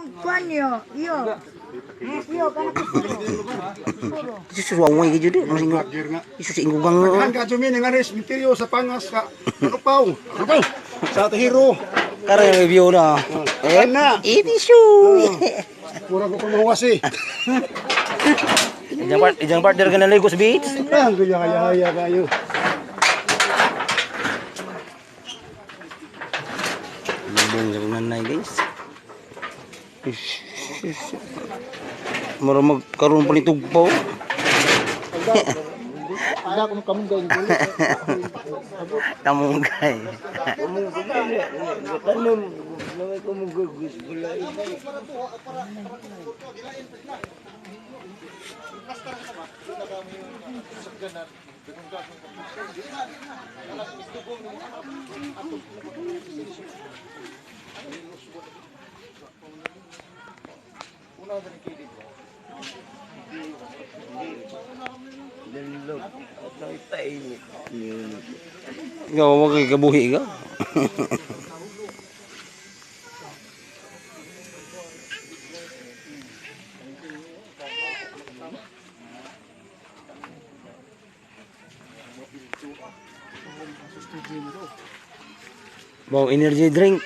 Kuan yo, yo. Yo, kana ko. Jesus, waway ka jud. Vlogger nga. Jesus, inggugang. Daghan ka jumi nga res misteryo sa pangas ka. Kapaw. Kapaw. Sa Tahiro. Karon yung review na. Eh, na. Iti shoe. Mura ko kumuwas eh. Ijang partner ka na Lagos Beach. Ah, kaya kaya kaya kayo. Lubong sa nanay, guys. Ish, ish. Mura magkaroon pa ni tugpaw. Ada ko kamunggay. Kamunggay. Ikaw, wag kay kabuhi ka. Wow, energy drink.